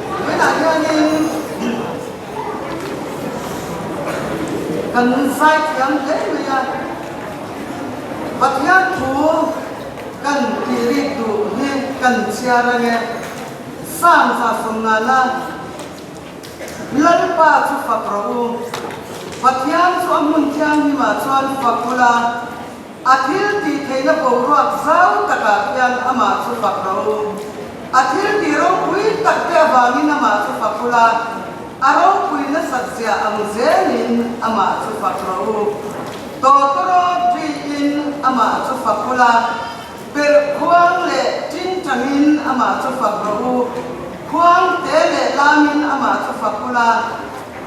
Vawiinah hianin kan zaithiam hle mai a, Pathian thu kan tih rik duh hi kan chhiar ange, Sangza sawmngana Lalpa chu fak rawh u, Pathian chu a hmun thianghlimah chuan fak ula, A thil tih theihna boruak zau takah hian amah chu fak rawh u. A thil tih ropui tak te avangin amah chu fak ula, a ropui nasat zia ang zelin amah chu fak rawh u. Tawtawrawt riin amah chu fak ula, perh khuang leh tingtangin amah chu fak rawh u. Khuang te leh lamin amah chu fak ula,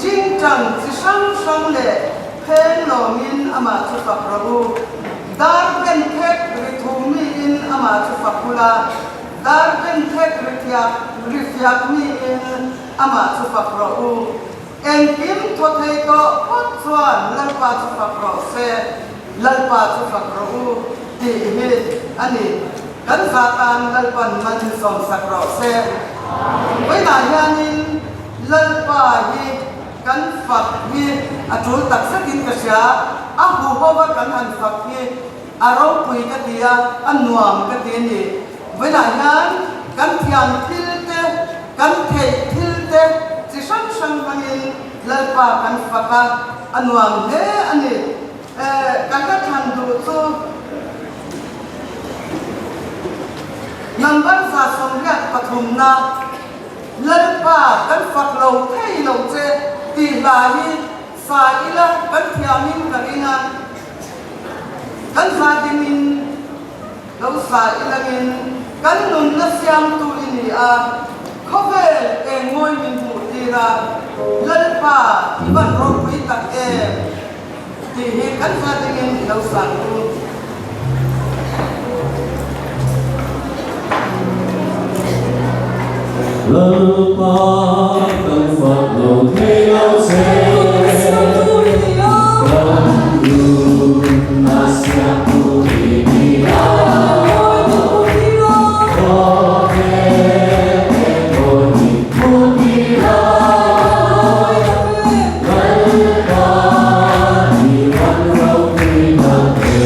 Tingtang chi hrang hrang leh pheng lawngin amah chu fak rawh u. Dar ben thek ri thu miin amah chu fak ula, dar ben thek ri thiak ri fiak miin amah chu fak rawh u. Engkim thaw thei tawh phawt chuan Lalpa chu fak rawh se, Lalpa chu fak rawh u tih hi a ni. Kan za tan Lalpan man sawmsak rawh se. Vawiinah hianin Lalpa hi kan fak hi a tul tak zetin ka hria, a huhova kan han fak hi a ropui ka ti a, a nuam ka ti a ni. Vawiinah hian kan thiam thil te, kan theih thil te chi hrang hrang hmangin Lalpa kan fak a, a nuam hle a ni. Kan la thlan duh chu number 83 na Lalpa kan fak lo thei lo che tih hla hi sa ila kan thiamin ka ring a, kan za dingin lo sa ilangin kan nunna siamtu i ni a, khawvel eng ngawi min hmuh tir a, Lalpa i van ropui tak em tih hi kan za dingin i lo sa ang u. Lalpa kan fak lo thei lo che, kan nun a siamtu i ni a. Khawvel enkawl min hmuh tir a, Lalpa i van ropui tak em.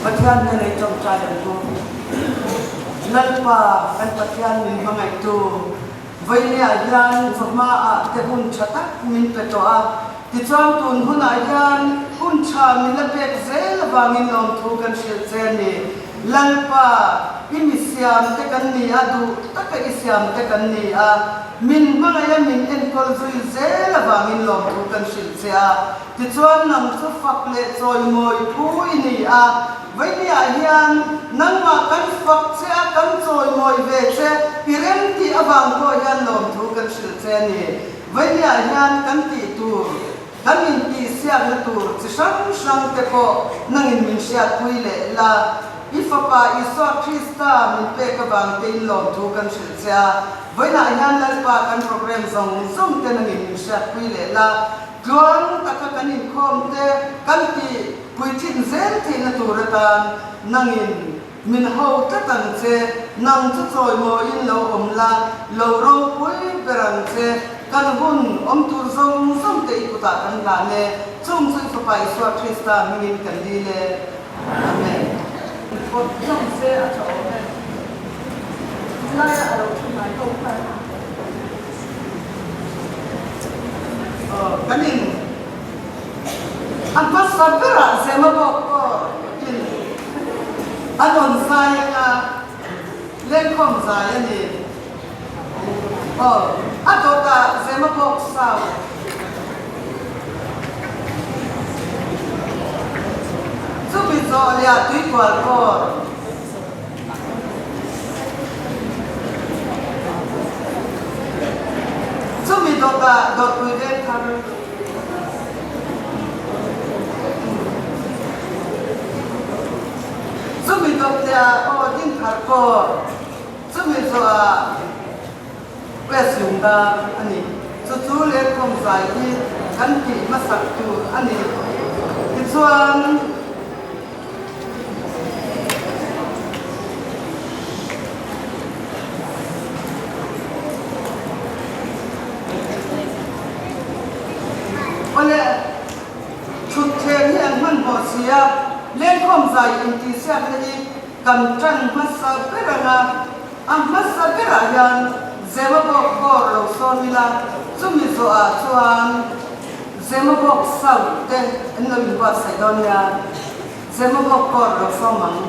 Pathian hnena i tawngtai ang u. Lalpa, kan Pathian min hmangaihtu, Vawinia hian chawhma ah te hun tha tak min pe tawh a, tichuan tun hunah hian hun tha min la pek zel avangin lawmthu kan hrilh che a ni. Lalpa, i mi siam te kan ni a, duh taka i siam te kan ni a, min hmangaih a min enkawl zui zel avangin lawmthu kan hrilh che a, tichuan nang chu fak leh chawimawi phu i ni a, Vawinia hian nangmah kan fak che a, kan chawimawi ve che, i rem tih avang pawh hian lawmthu kan hrilh che a ni. Vawinia hian kan tih tur, kan intihsiakna tur chi hrang hrang te pawh nangin min hriatpui leh la. I Fapa Isua Krista min pek avang tein lawmthu kan hrilh che a. Vawiinah hian Lalpa kan program zawng zawng te nangin min hriatpui leh la. Tluang taka kan inkhawm te kan tih puitlin zel theihna tur atan nangin min ho tlat ang che, nang chu chawimawiin lo awm la, lo ropui ber ang che, kan hun awm tur zawng zawng te i kutah kan hlan e, chung chu i Fapa Isua Krista hmingin kan dil e. Amen. Phawt hlawm se a tha awm e. Laia a lo thu hnai ho khan. Kan in a hmasa berah Zemabawk pawh in a rawn zai anga lengkhawm zai a ni. Aw, a dawtah Zemabawk South. Chumi zawh leh Tuikual Court. Chumi dawtah dawtpui veng thar. Chumi dawtleah aw ding thar pawh chumi zawhah West Lungdar a ni. Chu chu lengkhawm zai hi kan tih hmasak tur a ni. Tichuan. Awle, thutthleng hi an hmanhmawh si a, lengkhawm zai intihsiakna hi kan tan hmasa ber ang a, a hmasa berah hian Zemabawk bawr lo sawn ila, chumi zawhah chuan Zemabawk South te an lo inbuatsaih dawn nia. Zemabawk pawh lo sawm ang.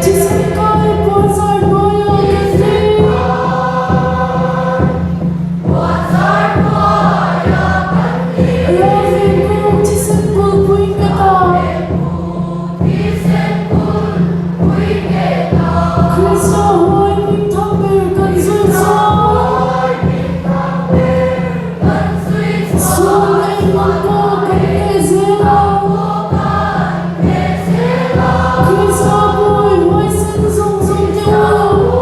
Thisen kai puanzar hnuaiah kan ding. Ralveng buk thisen kulhpui nghet ah. Krista huai hmingthang ber kan zui chuan. Sual eng ang pawh kan hneh zel a. Krista bawi huaisen zawng zawng te u.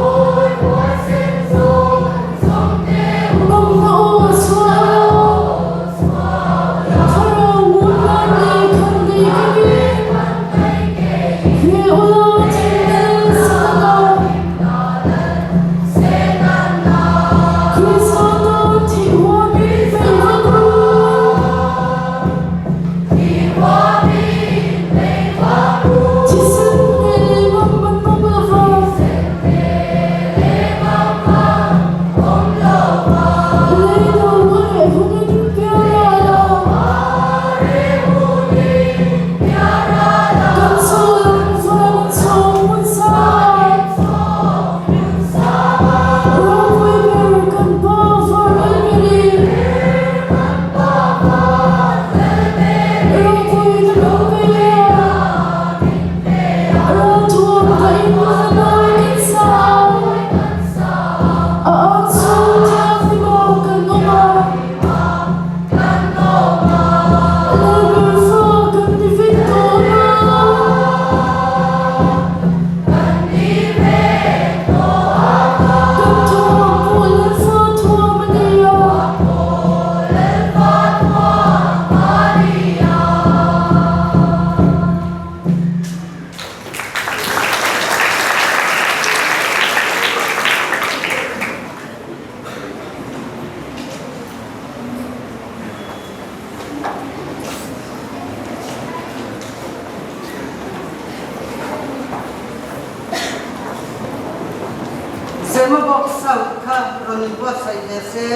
Ngamna aw a chhuah a. Thlarau ngun nan leh khan nei kengin. Hre ula thimna lal Setana. Krista tan thih huamin bei vak ru. Thisen leh lehlam an awm lo va. Leilo a reh hunin pialral a. Kan chhulan van chhawng hmun sang. Ropui ber kan pa var lalberin. Ropui na min pe a. Ralthuam ka in hla nawi kan sa. A ang chhung thianghlim ah kan awm a. Lalber fa kan ni vek tawh a. Kan thuam pawh Lalfa thuam a ni a. Zemabawk South kha rawn inbuatsaih ve se,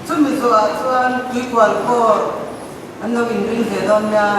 chumi zawhah chuan tuikual kawr an lo inring ve dawn nia.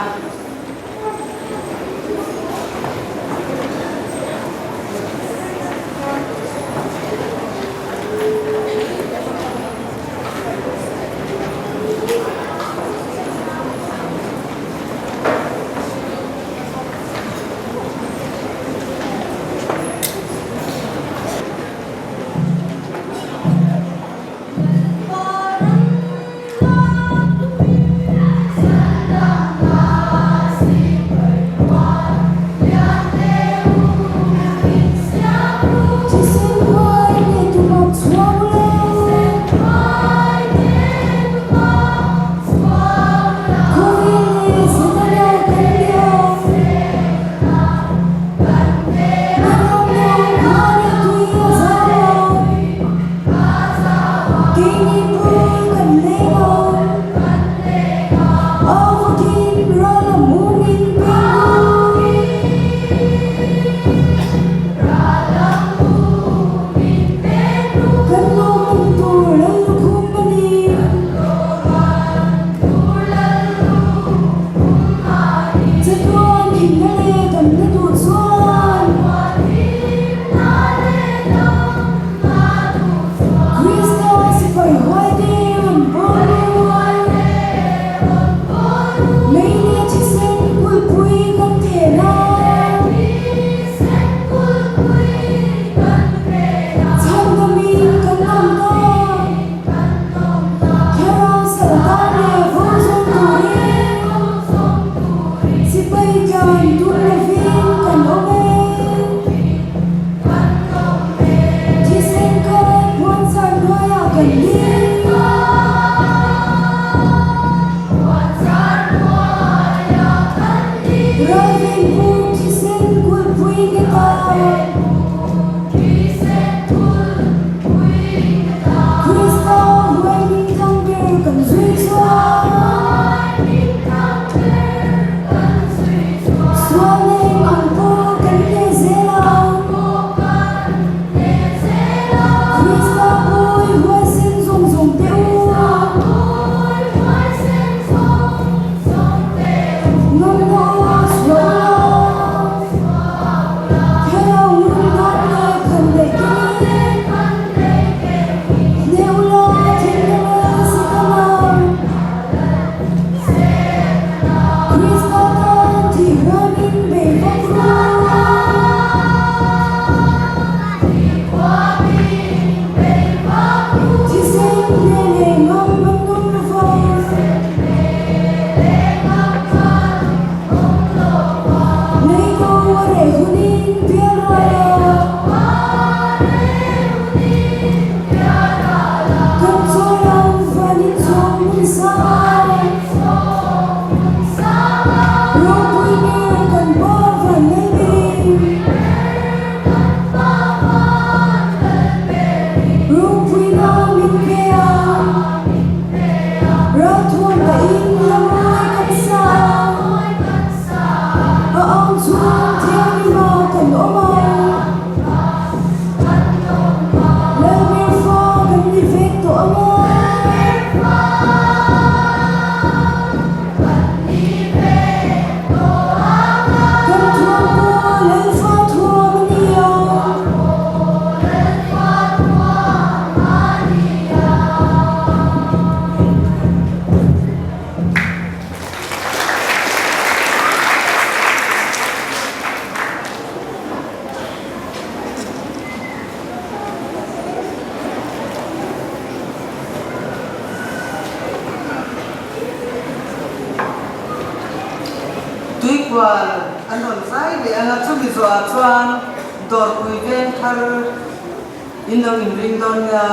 leh ang a, chumi zawhah chuan dawrpui veng thar in lo inring dawn nia.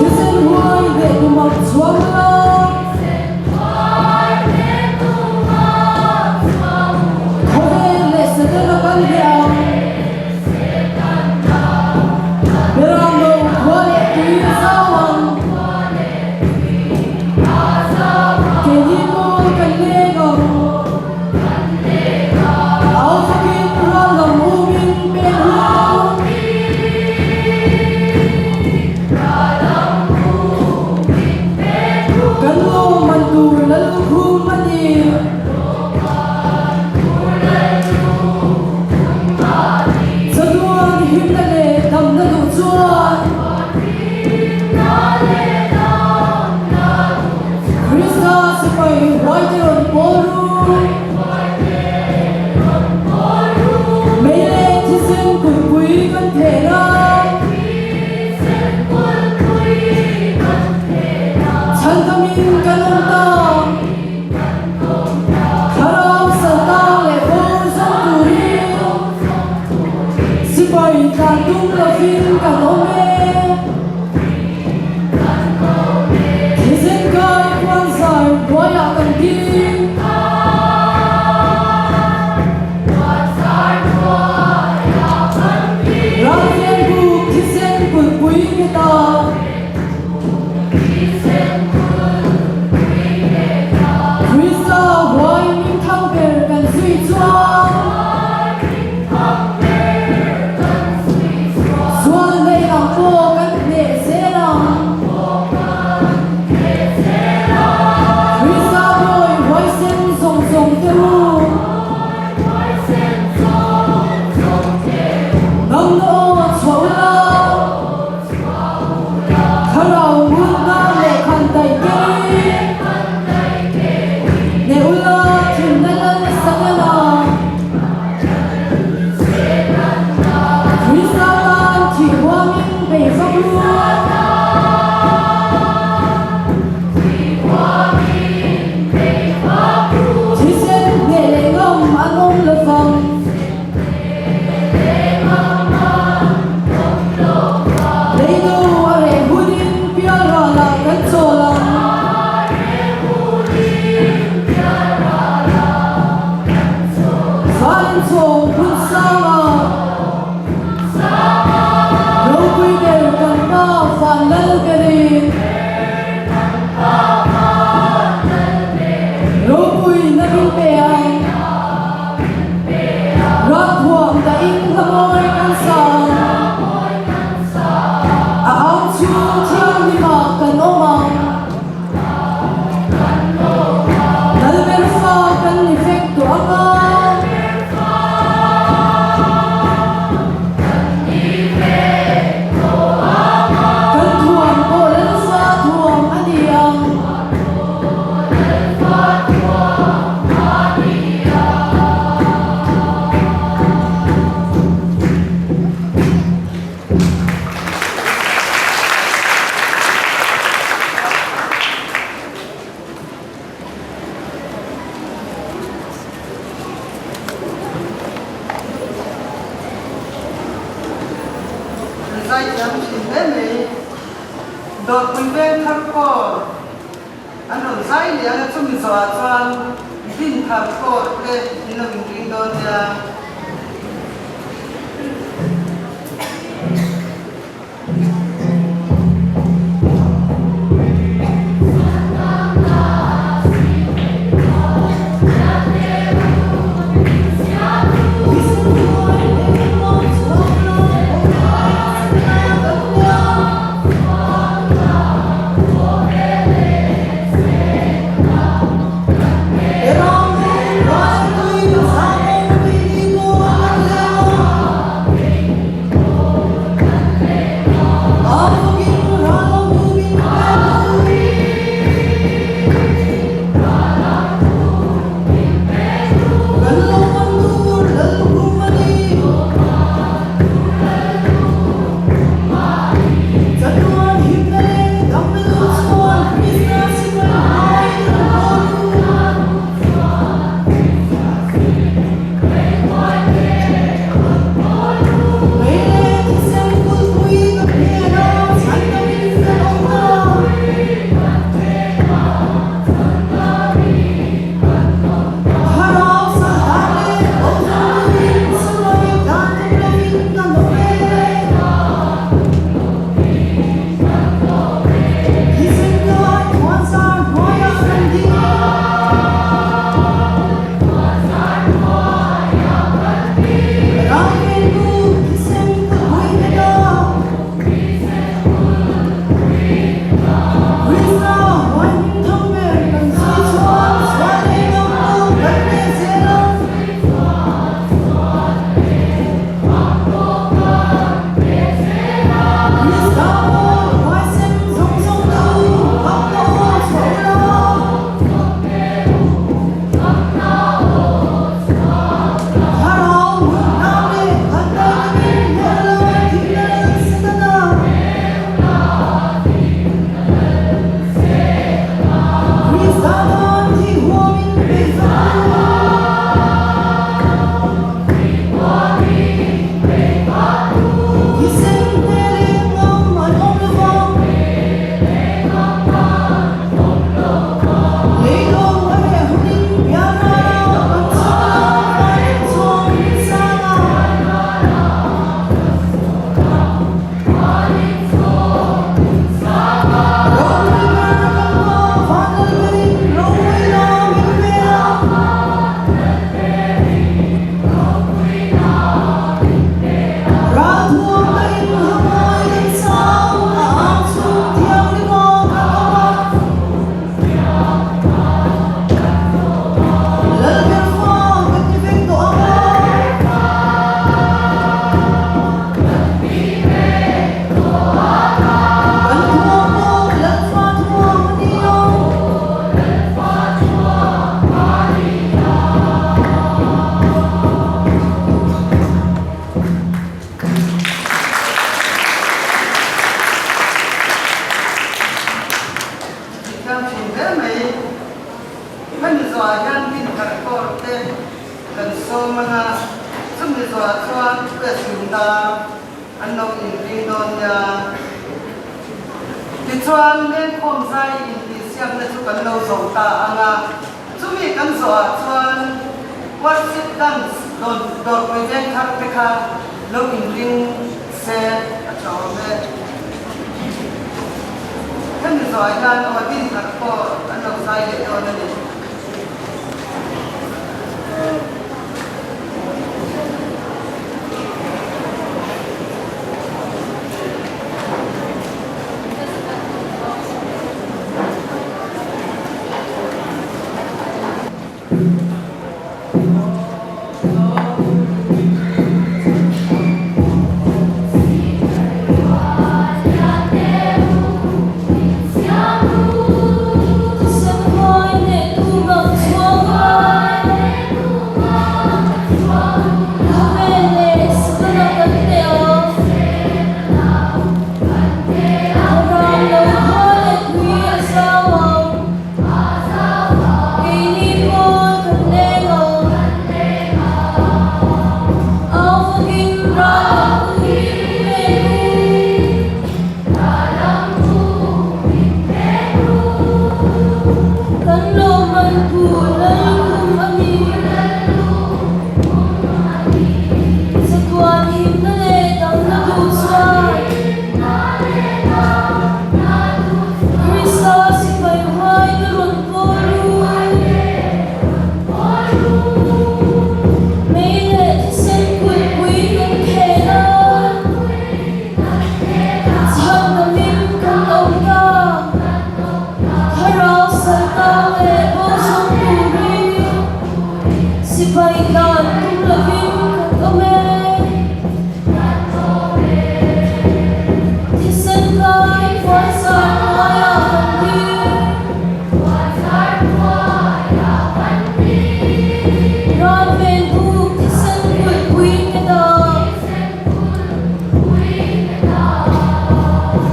Thisen huai leh tumah chuang la. Khawvel leh Setana kan hle ang. Beram lo khua leh tui a zau ang. Keini pawl kan leng ang. Au fakin ral lam umin pen hu. Kan lawmman tur Lalkhum a ni. Chatuan himna leh damna duh chuan Krista sipai huaite rawn pawl ru. Mei leh thisen kulhpui kan theh a. Chhandamin kan awm ta. Thlarau saltang leh bawr zawng turin sipai tlan tum lovin kan awm e. Thisen kai khuan zai hnuaiah kan ding. Ralven buk thisen kulhpui nge ta. zawhah chuan Dinthar court te in lo inring dawn nia. Thiam thin hle mai. Hemi zawhah hian Dinthar Court te kan sawm ang a, chumi zawhah chuan press lungdar an lo inring dawn nia. Tichuan lengkhawm zai intihsiakna chu kan lo zo ta ang a, chumi kan zawhah chuan worship dance dawrpui vengthar te kha lo inring se a tha awm e. Hemi zawhah hian aw Dinthar pawh an lo zai leh dawn a ni. Tlang leh bo zawng turin sipai tlan tum lovin kan awm e. Thisen kai puansar hnuaiah kan ding. Ralven buk thisen kulhpui nghetah.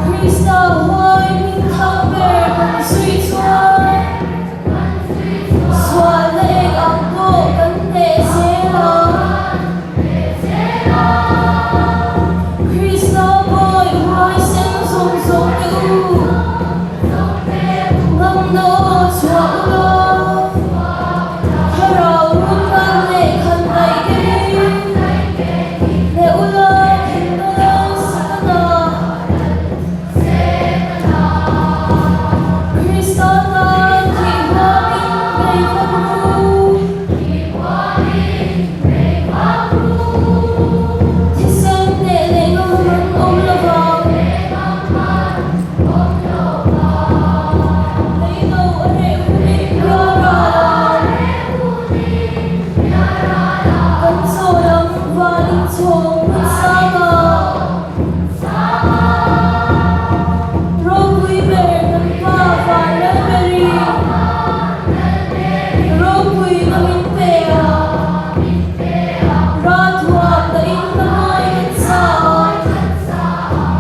Krista huai min thang ber kan zui chuan sualna eng ang pawh kan hneh zel a. Krista bawi huaisen zawng zawng te u, ngamna aw chhuah u la, thlarau run ngan leh khan daih kengin hneh u la thinna Setana. Krista tan thih huamin bei vak ru. Thisen hneh leh ngam man awm lo vang. Lei lo a reh hunin biaral a. Kan chawi ang van inchhawng hmun sang a. Ropui ber kan pa van Lalberi. Ropui na min pe a. Ralthuam na in hla mawi kan sa a.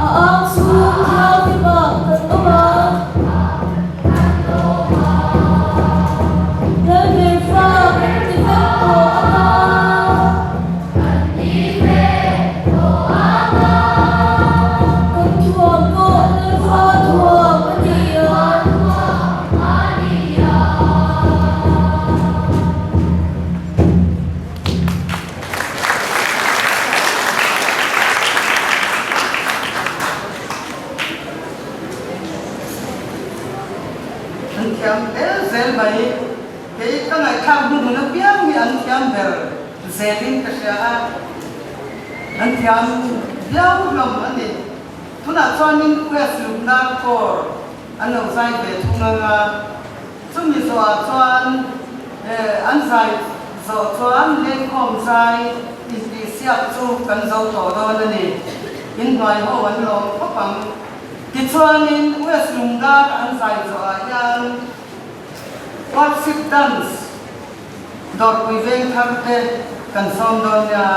A ang chhung thianghlimah kan awm a. Lalber fa kan ti vek tawh anga. Kan thuam pawh Lalfa thuam a ni a. An thiam zel zel mai. Kei ka ngaihthlak hnuhnun apiang hi an thiam ber zelin ka hria a, an thiam viau hlawm a ni. Tunah chuanin US Lubnar Corps an lo zai ve thung ang a, chumi zawhah chuan an zai zawh chuan lengkhawm zai intihsiak chu kan zo tawh dawn a ni. Inhnuai ho an lawm khawp ang. Tichuanin US Lungdar an zai zawhah hian Worship Dance Dawrpui veng thar te kan sawm dawn nia.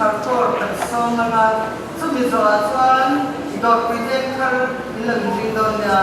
Dinthar Corps kan sawm ang a, chumi zawhah chuan Dawrpui Vengthar in lo inring dawn nia.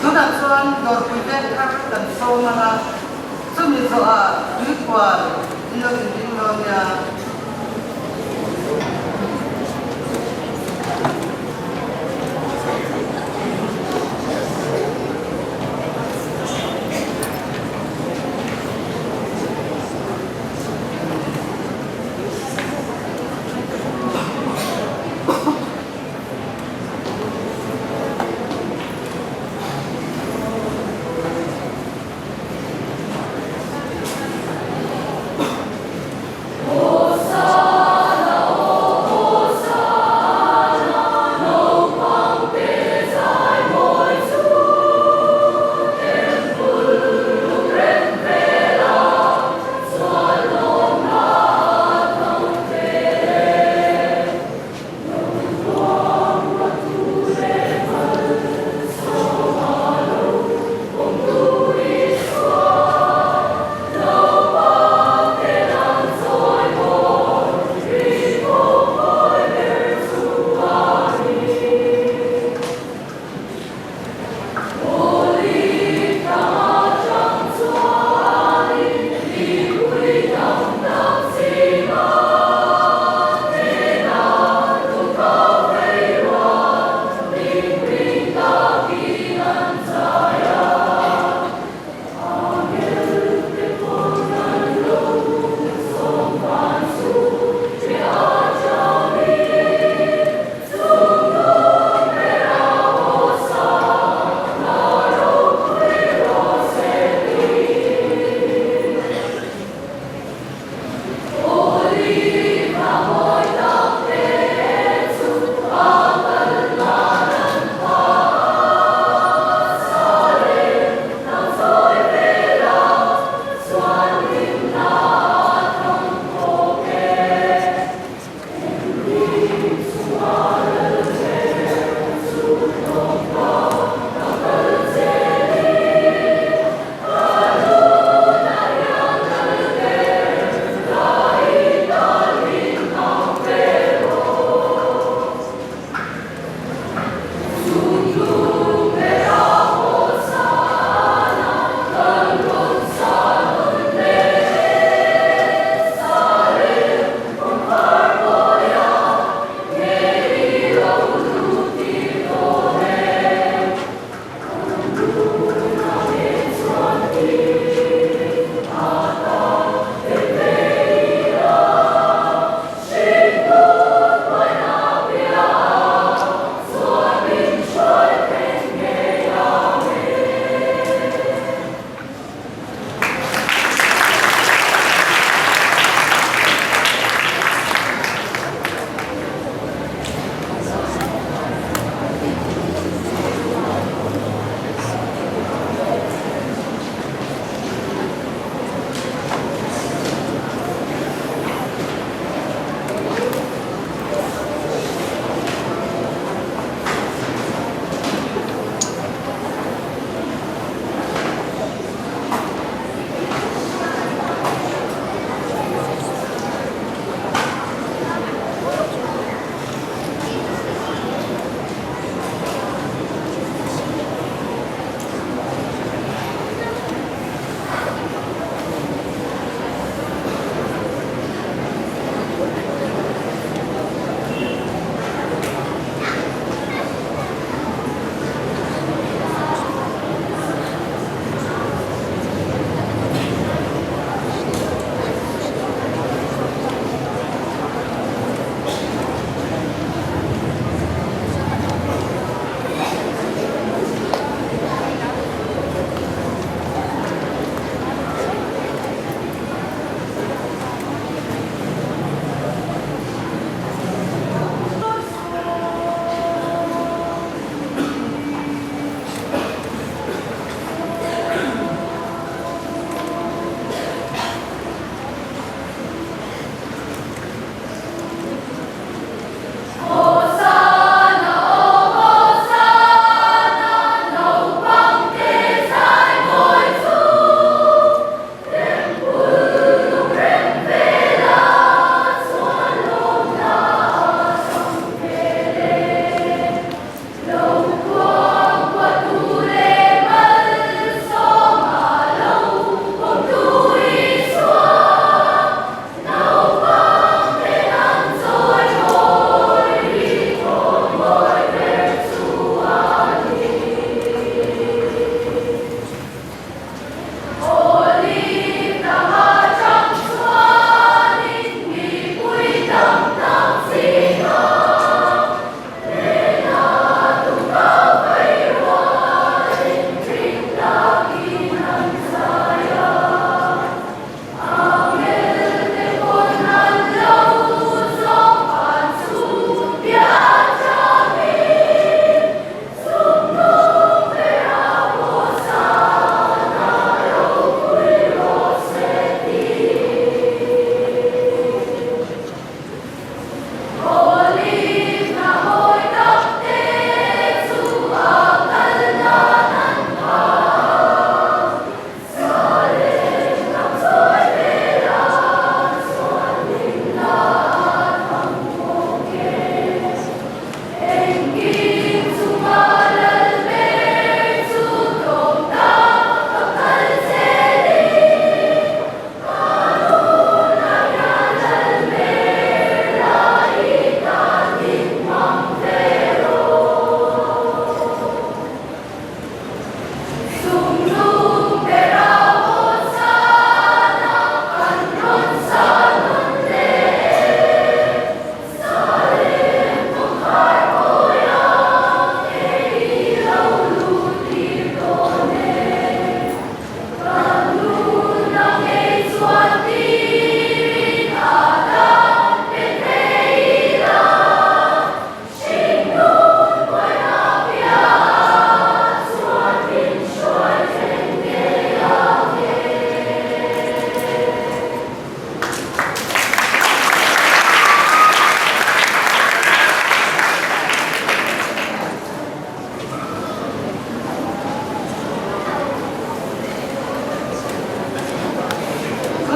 Tunah chuan Dawrpui Vengthar kan sawm ang a, chumi zawhah Tuikual in lo inring dawn nia.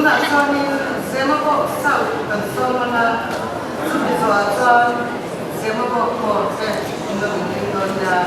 Tunah chuanin Zemabawk South kan sawm ang a, chumi zawhah chuan Zemabawk Hall te in lo inring dawn nia.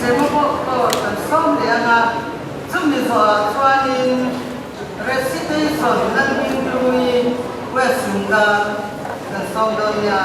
Zemabawk pawh kan sawm leh ang a, chumi zawhah chuanin Recitation Lalhminghlui West Lungdar kan sawm dawn nia.